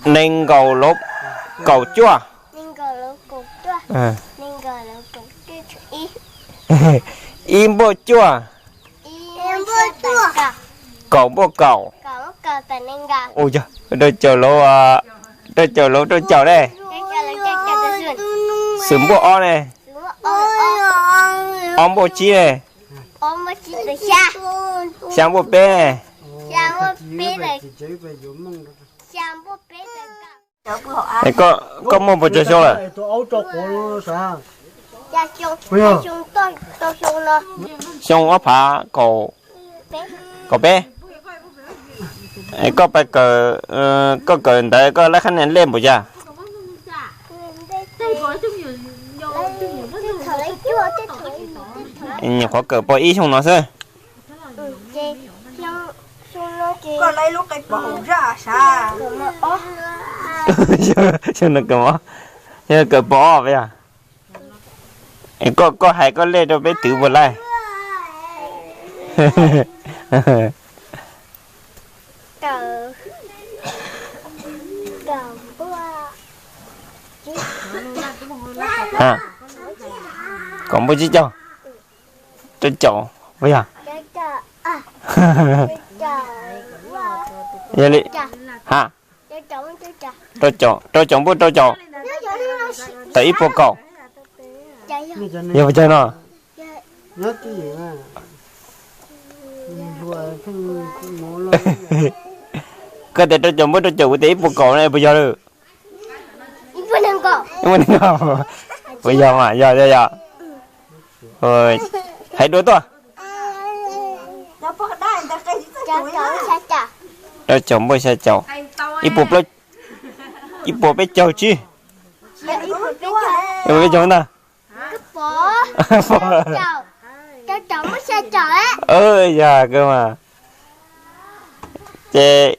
Nees nkaum lov kaum cuaj. Ib npuaj cuaj. Kaum npuaj kaum. Ua yog rau caum lov, rau caum lov rau caum ne. Xwm npuaj ob ne. Ob npuaj tsib ne. Xya npuaj peb ne. Koj muaj puas tsawg xyoo lawm? Xyoo ob phav kaum, kaum peb. Koj pais kawm, koj kawm ntawd koj lab khab niam lej npaum cas? Nyuam qhuav kawm pos ib xyoo no xwb. Xyoo no kawm, xyoo no kawm pos ob yog. Koj, koj hais koj lej rau peb twv puas laij? Kaum npuaj tsib caug. Rau caum puas yog? Yog li, ha, rau caum, rau caum npuaj rau caum tawm ib puas kaum. Yog puas tsawg no? Koj tias rau caum npuaj rau caum, kuv tias ib puas kaum ne, puas yog lawm? Puas yog mas? Yog, yog, yog. Hais dua tuaj. Rau caum npuaj xya caum. Ib puas plaub, ib puas peb caug tsib. Ib puas peb caug ntag. Yog kawg mas. Ces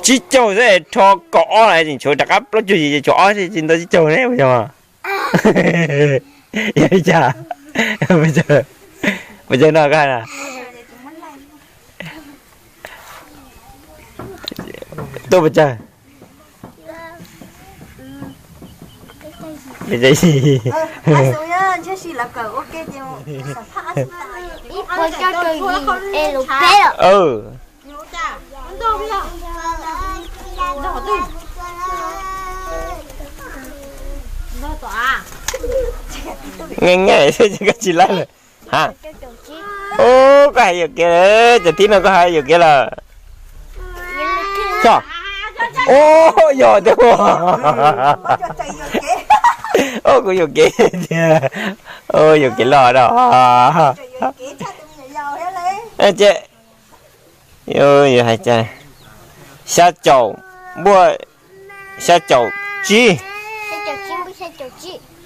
tsib caug xwb, rho kaum ob lawm tseem tshuav rov qab plaub caug yim, tshuav ob xwb, tsis ntau tsib caug ne, puas yog? Yog li cas? Puas yog no koj hais na? Tuaj puas tsawg? Nqaij nqaij xwb koj tsis laij lawm. Ha. Ub, koj hais yuam kev lawm, cov tib no koj hais yuam kev lawm. Tso. Ub, yog tiag. Ub, kuv yuam kev tiag. Ub, yuam kev loj no. Ces, yog hais tias xya caum npuaj xya caum tsib.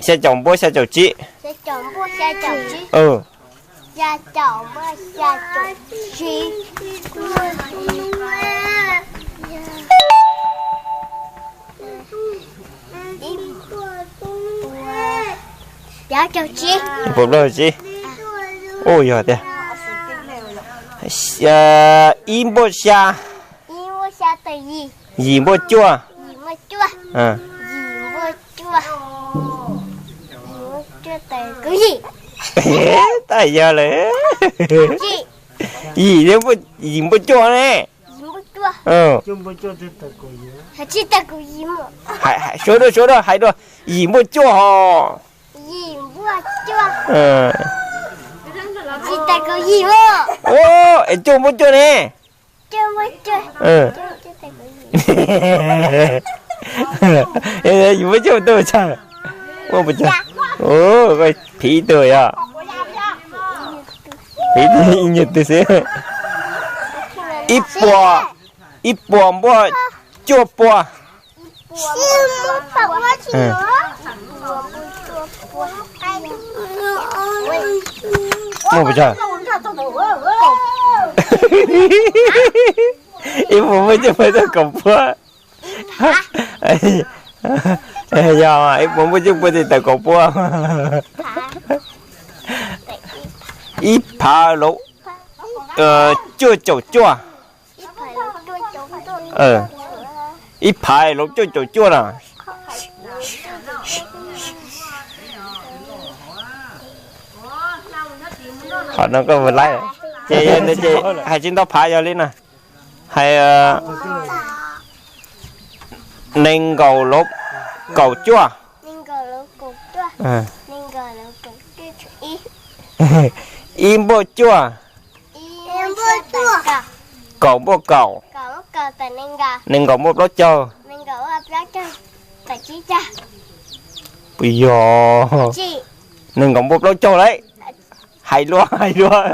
Xya caum npuaj xya caum tsib. Ib puas plaub caug tsib. Ub, yog tiag. Ib npuaj xya. Yim npuaj cuaj. Tab yog lawm. Yim, yim npuaj cuaj ne. Suav dua, suav dua, hais dua. Yim npuaj cuaj ho. Es cuaj npuaj cuaj ne. Yim npuaj cuaj tuaj tsa. Phiv ib tug yog. Phiv ib tug xwb. Ib puas, ib puas npuaj cuaj puas. Muaj puas tsawg? Ib puas npuaj cuaj puas tawm kaum puas. Yog ib puas npuaj cuaj puas tawm kaum puas. Ib phav lov cuaj caum cuaj. Ib phav lov cuaj caum cuaj na. Qhov no koj mus laib. Ces hais tsis ntau phav yog li na. Hais nees nkaum lov kaum cuaj. Ib npuaj cuaj. Kaum npuaj kaum. Nees nkaum npuaj plaub caug. Puas yog? Nees nkaum npuaj plaub caug lauj. Hais luaj hais luaj.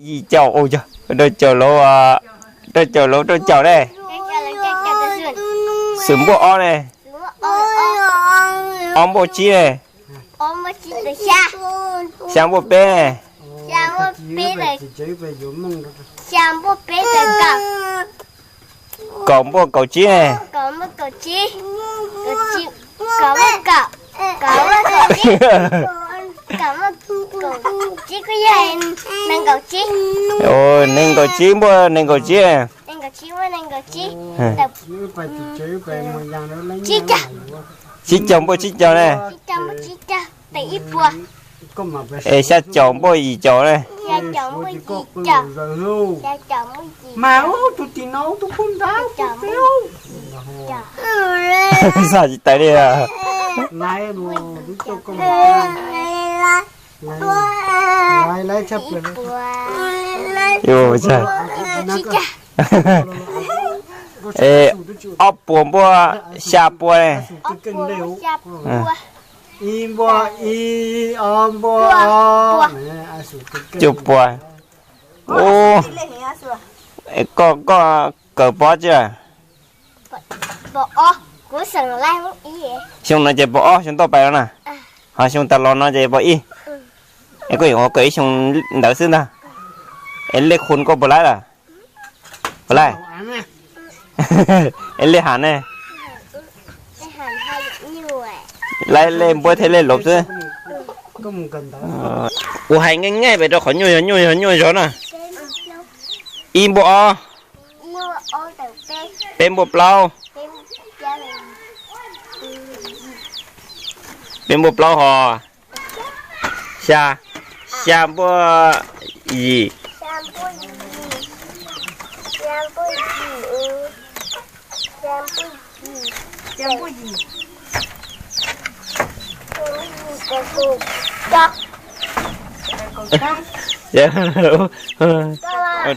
Yim caum, rau caum lov, rau caum lov rau caum ne. Xwm npuaj ob ne. Ob npuaj tsib ne. Xya npuaj peb ne. Kaum npuaj kaum tsib ne. Nees nkaum tsib npuaj nees nkaum tsib. Tsib caug npuaj tsib caug ne. Es xya caum npuaj yim caum ne. Xav tsis tawm li. Ob puas npuaj xya pua ne. Cuaj pua. Koj, koj kawm pov tsawg? Xyoo no ces pov ob, xyoo toj pais los na. Ho xyoo tas los no ces pov ib. Es koj yuav kawm ib xyoo ntawd xwb ntag. Es lej khu koj puas laib lawm? Puas laib? Es lej has ne? Laib lej npuaj thiab lej lov xwb. Kuv hais nqaij nqaij pes rau qhov nyuaj yog nyuaj yog nyuaj zog na. Ib npuaj ob. Peb npuaj plaub. Peb npuaj plaub ho. Xya, xya npuaj yim.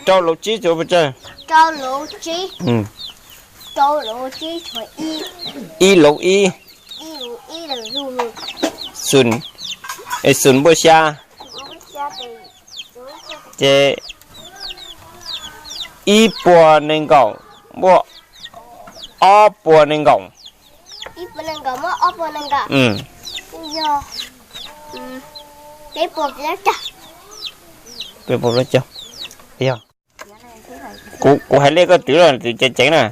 Rau lov tsib tsuav pes tsawg? Ib lov ib. Xum, es xum npuaj xya. Ces ib puas nees nkaum npuaj ob puas nees nkaum. Peb puas plaub caug. Kuv, kuv hais lej koj twv los twv ceev ceev na.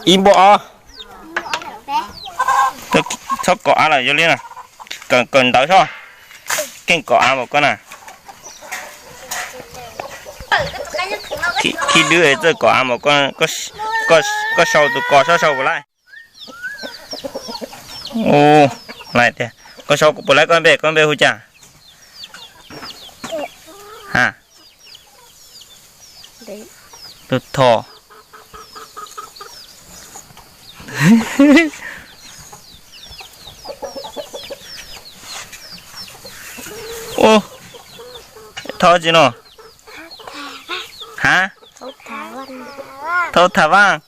Ib npuaj ob. Txhob kom av lawm, yog li na. Kawm ntawv tso. Keej kom av mas koj na. Khib dwb txawj kom av mas koj sau tus kos, sau sau puas laib. Ua, lais tiag. Koj sau puas laib, koj npe, koj npe hu cas? Ha. Tus Thoj. Ua, Thoj tsi no? Ha? Thoj Tham Vaj.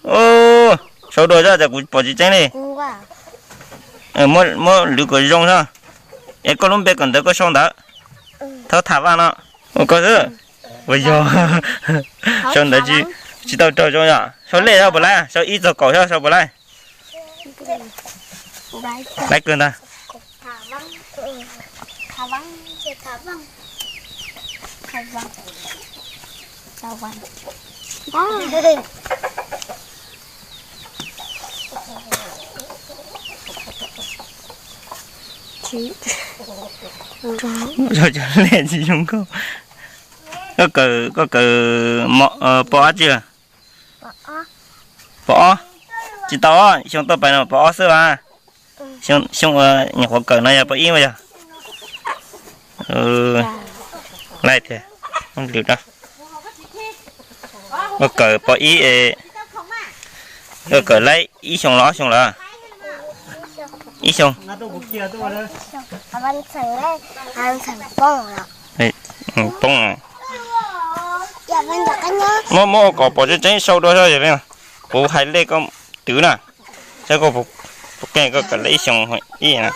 Ua, sau dua zoj, kuv pom tsis tseeb li. Muab lwv kom zoo zog. Es koj lub npe kawm ntawv koj sau ntawd. Thoj Tham Vaj no. Ua koj xwb. Ua yog. Sau ntawv tsis tau raug zoo yom. Sau lej zoj puas laib, sau ib txog kaum zoj sau puas laib. Laib kawg ntag. Cov lej tsis zoo nkauj. Koj kawm, koj kawm pov ob tsi? Pov ob. Tsis tau, xyoo tuaj pais no pov ob xwb as. Xyoo uas nyuam qhuav kawm no yog pov ib ua yog. Laj tiag, lwm rau. Koj kawm pov ib, koj kawm laib ib xyoo los ob xyoo lawm? Ib xyoo. Poob. Muab, muab ua kom pom tseeb tseeb sau dua, kuv hais lej koj twv na, saib koj puas keej, koj kawm laib ib xyoo ib na.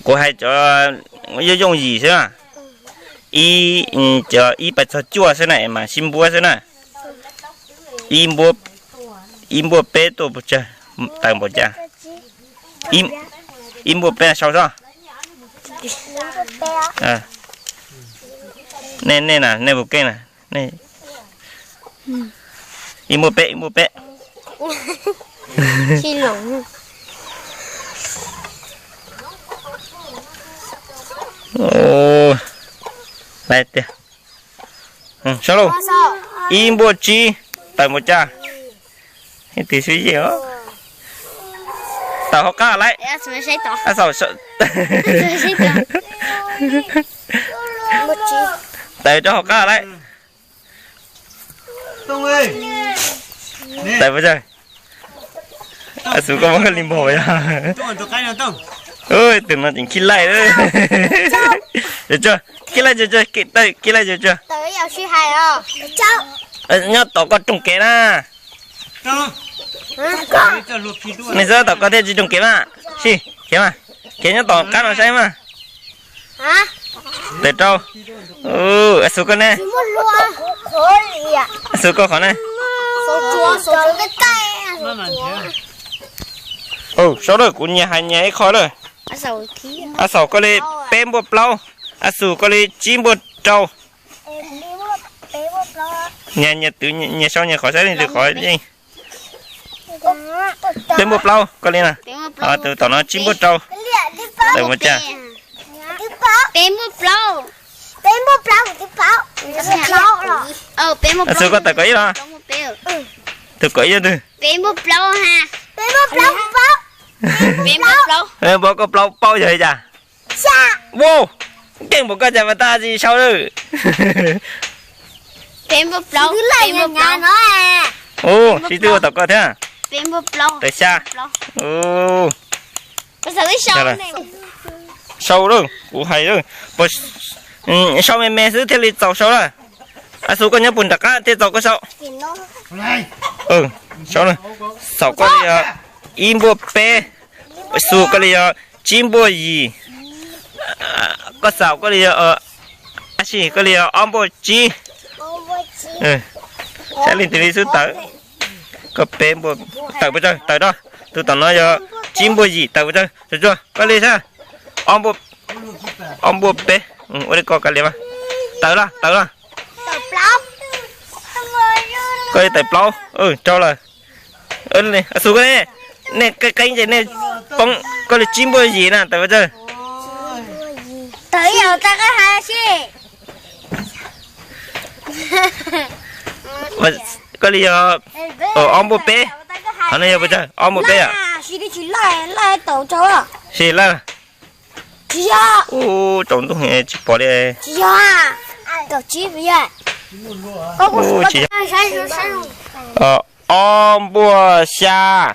Kuv hais cov yooj yooj yim xwb na. Ib, cov ib pais txog cuaj xwb na es mam sib npuab xwb na. Ib npuab peb tuaj pes tsawg, tawm npaum cas? Ib npuab peb na sau sob. Nej, nej na, nej puas keej na? Ib npuab peb, ib npuab peb. Lawm tiag. Sau lauj. Ib npuab tsib, tawm npaum cas? Ib tug xwb yeej. Tawm hauv qab lawm. Tawm rau hauv qab lawm. Tawm pes tsawg? A Xus, koj muab koj li npog yog. Tus no tseem khib laij lawm. Khib laij, khib laij, khib laij. Nyob tom koj rooj kev na. Nej xav tom koj thiaj tsis rooj kev mas. Sim, khiav mas. Khiav nyob tom qab no saib mas. Tawm rau. A Xus koj ne? A Xus koj qhov ne? Sau lawm, kuv nyias hais nyias ib qho lawm. A Xaus koj li peb npuaj plaub, A Xus koj li tsib npuaj rau. Nyias, nyias twv, nyias sau nyias qhov saib leej twg qhov yeej. Peb npuaj plaub koj li na. Tus tom no tsib npuaj rau. Tawm mus cas? A Xus koj tawm kom ib los? Tus kom ib yog twg? Pov koj plaub paub yog li cas? Wow, keej npaum koj cas mas tab tsis sau lawm. Ua, sib twb ua tom koj thiab. Tawm xya. Sau lawm, kuv hais lawm. Sau me me xwb thiaj li txaus sau lawm. A Xus koj nyob puag nram qab thiaj txaus koj sau. Sau, Xaus koj li yog ib npuaj peb, Xus koj li yog tsib npuaj yim, koj Xaus koj li yog, a Xus koj li yog ob npuaj tsib. Saib leej twg li xub tawm. Koj peb npuaj, tawm puas tsawg? Tawm rau. Tus tom no yog tsib npuaj yim, tawm puas tsawg? Tsuag tsuag koj li saib. Ob npuaj peb, ua li ko kav liam mas. Tawm los, tawm los. Koj li tawm plaub, rau lawm. A Xus koj ne, nej qeeb qeeb ces nej poob, koj li tsib npuaj yim na, tawm puas tsawg? Koj li yog ob npuaj peb, qhov no yog puas tsawg? Ob npuaj peb yom? Sim lawm. Ub, tsaus ntuj tsis pom li. Ub, tsis yog. Ob npuaj xya.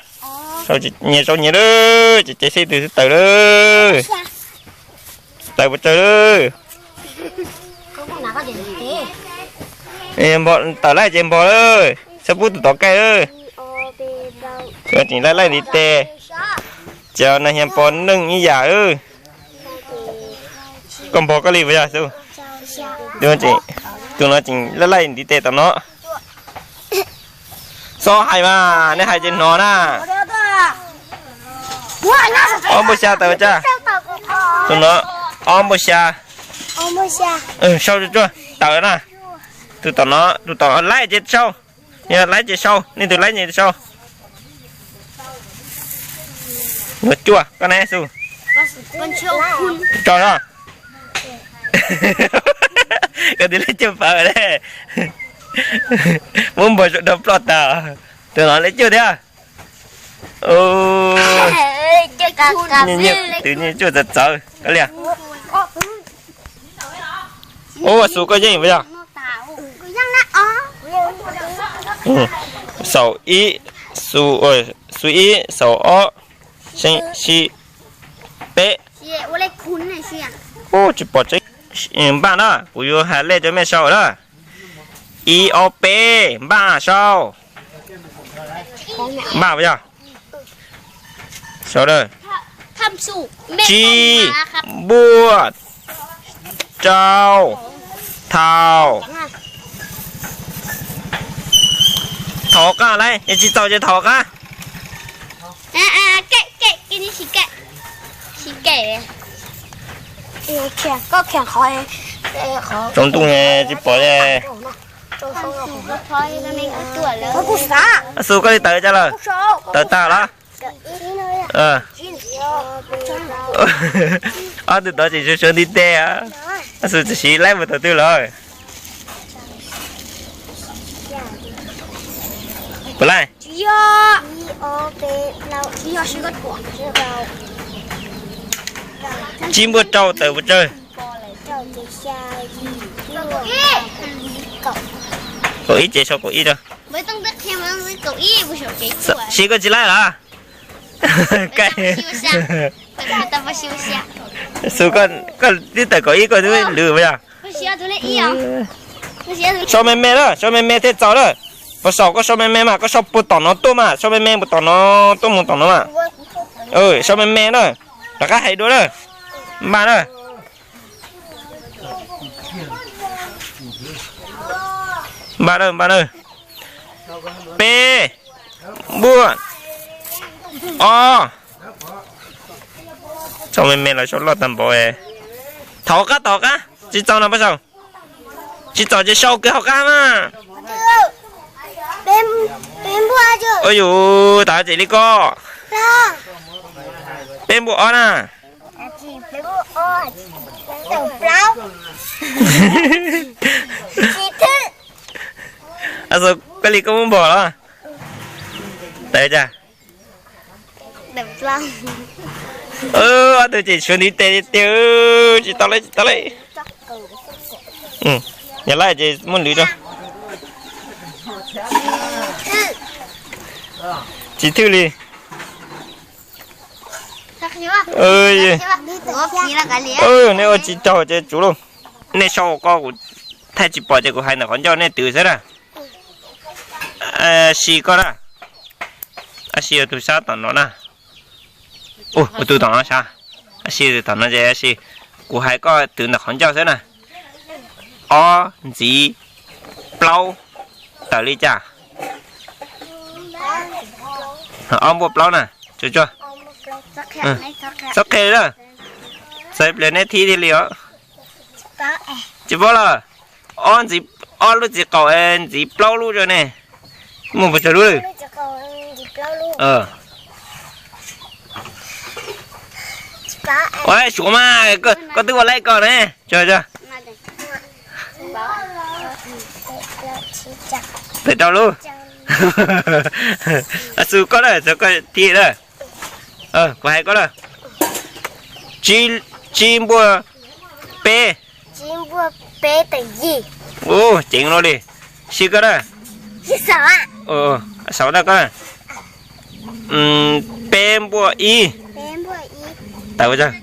Nyias sau nyias lawm, ces ces xij twg xwb tawm lawm. Tawm puas tsawg lawm? Tawm laij ces npog lawm, txhob pub tus tod kaij lawm. Tseem laij laij ntiv tes, ces no hias pos neej ib yam lawm. Koj npog koj li puas yog? Tus no tseem laij laij ntiv tes tom no. Txhob hais mas, nej hais ces hnov na. Ob npuaj xya tawm puas tsawg? Tus no ob npuaj xya. Sau tsuag tsuag tawm na. Tus tom no, tus tom no laij ces sau. Yog laij ces sau, nej tus laij ces sau. Npua cuaj, koj ne Xu? Tso no. Koj twb lej cuaj pawv ne. Muab npog rau ploj tas. Tus no lej cuaj thiab. Twb niaj cuaj txawv txawv koj li. Ua Xu koj yeej puas yog? Xaum ib, Xu, Xu ib, Xaum ob, Xi, peb. Tsis pom tseeb. Npaj na, kuv yuav hais lej rau mej sau na. Ib ob peb, npaj sau. Npaj puas yog? Sau na. Tsib, npuaj, rau, thaum. Thaum qab lauj, yog tsis txaus ces thaum qab. Tsaus ntuj tsis pom li. Xu koj li tawm cas lawm? Tawm tag los? Ob tug tod tseem suav suav ntiv tes. Xu tsis siv laib mus thaum twg lawm? Puas laij? Tsib npuaj rau tawm pes tsawg? Kaum ib ces sau kaum ib rau. Siv koj tsis laij los? Xu koj twb tawm kaum ib koj twb lwm puas yog? Sau me me na, sau me me thiaj txaus na. Puas sau, koj sau me me mas, koj sau puag tom no tuaj mas, sau me me puag tom no tuaj mus tom no mas. Sau me me na, rov qab hais dua na. Npaj na. Npaj na, npaj na. Peb, npuaj, ob. Txhob me me los sau loj tag npaum. Thaum qab, thaum qab, tsis txaus no pab sau. Tsis txaus ces sau kiag hauv qab mas. Ua yus tas ces li ko. Peb npuaj ob na. Koj li koj muab npog los? Tawm cas? Ob tug ces suav ntiv tes tiag tiag, tsis tau li, tsis tau li. Yog lawm ces muab lwm rau. Tsis thwj li. Nej ua tsis raug ces tsum lauj. Nej sau koj, kuv thaij tsis pom ces kuv hais ntawm qhov ncauj nej twv xwb na. Si koj na. Si ua tus sab tom no na. Ua tus tom no sab. Si tus tom no ces si, kuv hais koj twv ntawm qhov ncauj xwb na. Ob ntxiv plaub tawm li cas? Ob npuaj plaub na. Tsuag tsuag. Txhob qhia li na. Txhob ib pliag neb thib thiaj li os. Tsis paub lawm. Ob ntxiv, ob lub txiv qaum ntxiv plaub lub rau ne. Muaj puas tsawg lub lawm? Ua suav mas, koj twb ua laib koj ne. Tawm rau lub. Xus koj na, xus koj thib na. Kuv hais koj na. Tsib npuaj peb. Ub, ceev no li. Sib koj na. Xav na koj na. Peb npuaj ib. Tawm ua tsaug.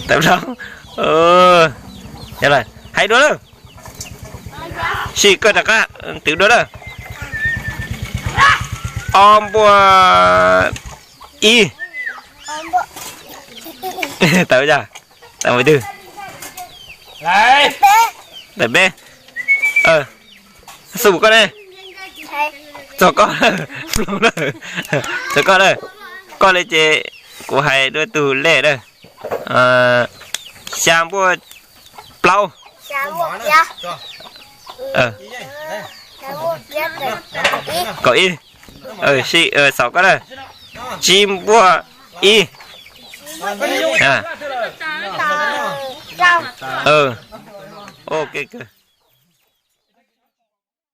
Tawm plaub. Hais dua lawm. Sib koj rov qab twv dua lawm. Ob npuaj ib. Tawm ua tsaug. Tawm ua twg? Tawm peb. Xus koj ne. Txog koj. Txog koj na. Koj li ces kuv hais dua tus lej na. Xya npuaj plaub. Kaum ib. Xaus koj na. Tsib npuaj ib. Ok.